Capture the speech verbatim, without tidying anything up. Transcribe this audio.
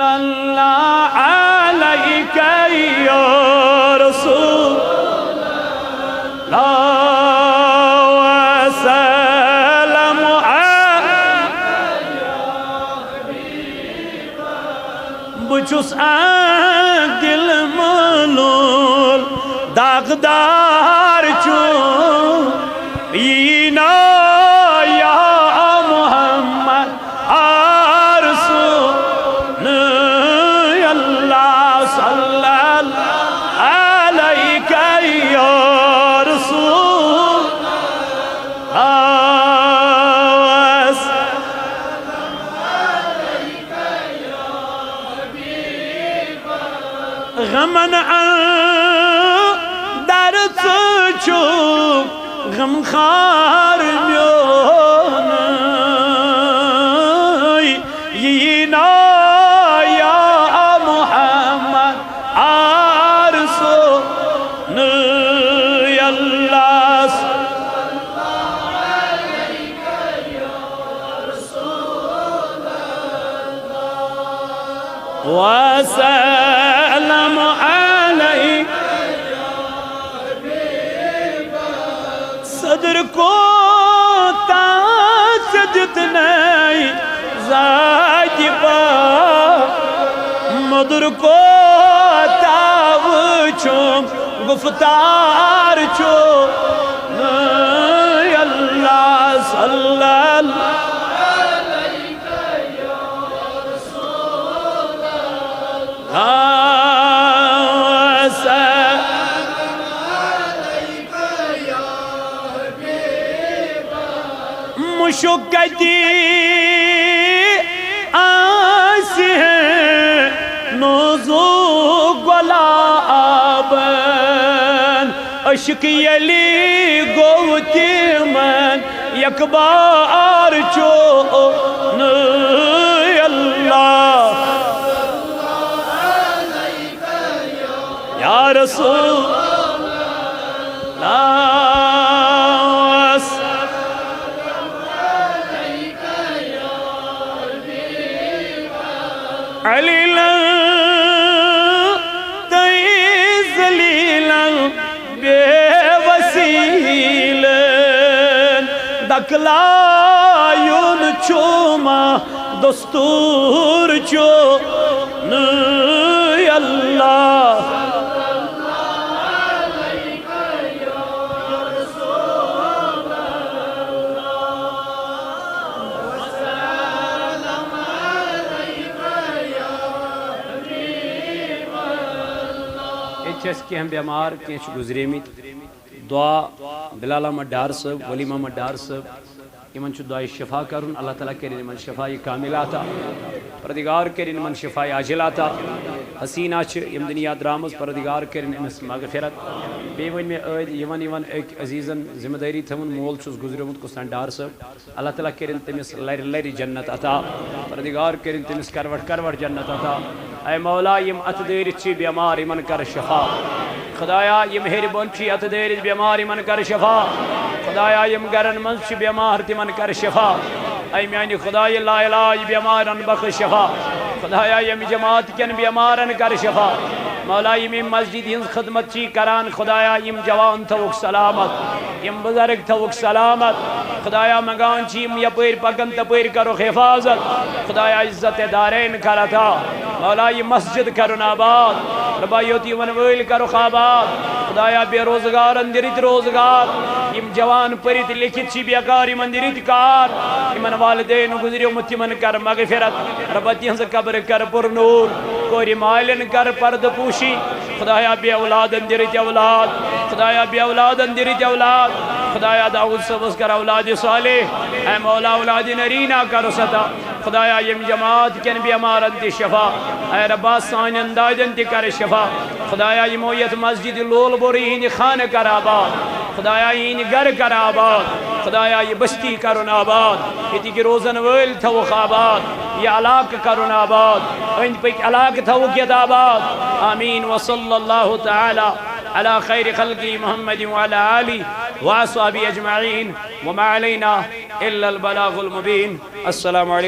الله عليك يا رسول الله وسلم عليك. بہٕ چھُس اَتھ دِل ملول، داغدار چھُ یی نا یا محمد، آرزو نہٕ اللہ صلی اللہ علیہ یا رسول اللہ. غمن اندر ژٕ چھُکھ غمخار میون. یی نا یا محمد آرزو نہٕ اللہ. وسلم علیک. صدر کوتاہ ژےٚ دیُتنَے ذاتِ پاک، مٔدٕر کوتاہ وٕچھُم گُفتار چھُ نہٕ اللہ صلی اللہ. مشکتی آسہِ ہے نوزُک گۄلابن، عشق ییٚلہِ گوٚو تِمن یک بار چھُ نہٕ اللہ. یا رسول اللہ، علیلن تہٕ ذلیلن بے وسیلن دکلایُن چھُ ما دستور چھُ نہٕ اللہ. ییٚتہِ چھِ اَسہِ کینٛہہ بٮ۪مار، کینٛہہ چھِ گُزریمٕتۍ. دعا بلال احمد ڈار صٲب، ولیم احمد ڈار صٲب، یِمن چھُ دعایہِ شفا کرُن۔ اللہ تعالیٰ کٔرِن یِمن شفایہِ کاملہ عطا۔ پروردگار کٔرِن یِمن شفایہِ عاجلہ عطا۔ حسیٖنہ چھِ یِم دُنیا درٛامٕژ، پروردگار کٔرِن أمِس مغفرت۔ بیٚیہِ ؤنۍ مےٚ أدۍ یِوان یِوان أکۍ عزیٖزن ذمہٕ دٲری تھٲوٕن، مول چھُس گُزریومُت کُستام ڈار صٲب۔ اللہ تعالیٰ کٔرِن تٔمِس لرِ لرِ جنت عطا۔ پروردگار کٔرِن تٔمِس کروٹ کروٹ جنت عطا۔ اے مولا، یِم اَتھٕ دٲرِتھ چھِ بٮ۪مار، یِمن کر شفا۔ خدایا، یِم ہیٚرِ بۄن چھِ اَتھٕ دٲرِتھ بٮ۪مار، یِمن کر شفا۔ خدایا، یِم گرن منٛز چھِ بٮ۪مار، تِمن کر شفا۔ اے میانہِ خدایہِ، لا علاج بٮ۪مارن بخش شفا۔ خدایا، ییٚمہِ جماعت کٮ۪ن بٮ۪مارن کر شفا۔ مولا، یِم ییٚمہِ مسجد ہٕنٛز خدمت چھِ کران، خدایا، یِم جوان تھاوُکھ سلامت، یِم بزرگ تھاوُکھ سلامت۔ خدایا، منگان چھِ یِم یپٲرۍ پکن، تپٲرۍ کرُکھ حفاظت۔ خدایا، عزت دارین کر عطا۔ مولا، یہِ مسجد کرُن آباد۔ رۄبا، یوٚت یِوان وٲلۍ کرُکھ آباد۔ خدایا، بے روزگارن دِ رٕتۍ روزگار۔ یِم جوان پٔرِتھ لیکھِتھ چھِ بیکار، یِمن دِ رٕتۍ کار۔ یِمن والدین گُزریومُت، تِمن کر مغفرت۔ رۄبا، تِہنٛز قبر کر پر نور۔ کورِ مالٮ۪ن کر پردٕ پوشی۔ خدایا، بے اولادن دِ رٕتۍ اولاد۔ خدایا، بے اولادن دِ رٕتۍ اولاد۔ خدایا، داؤد صٲبس کر اولاد صالح۔ اے مولا، اولاد نرینہ کرُس عطا۔ خدایا، ییٚمہِ جماعت کٮ۪ن بٮ۪مارن دِ شفا۔ اے رۄبا، سانٮ۪ن دادٮ۪ن تہِ کر شفا۔ خدایا، یِمو یتھ مسجد لول بوری ہٕنٛدِ خانہٕ کر آباد۔ خدایا، یِہٕنٛدِ گرٕ کر آباد۔ خدایا، یہِ بستی کرُن آباد۔ ییٚتِکۍ روزن وٲلۍ تھاوُکھ آباد۔ یہِ علاقہٕ کرُن آباد۔ أنٛدۍ پٔکۍ علاقہٕ تھاوُکھ یتھ آباد۔ آمین۔ وصلی اللہ تعالی علی خیر خلقہ محمد وعلی آلہ وصحبہ اجمعین۔ وما علینا الا البلاغ المبین۔ السلام علیکم۔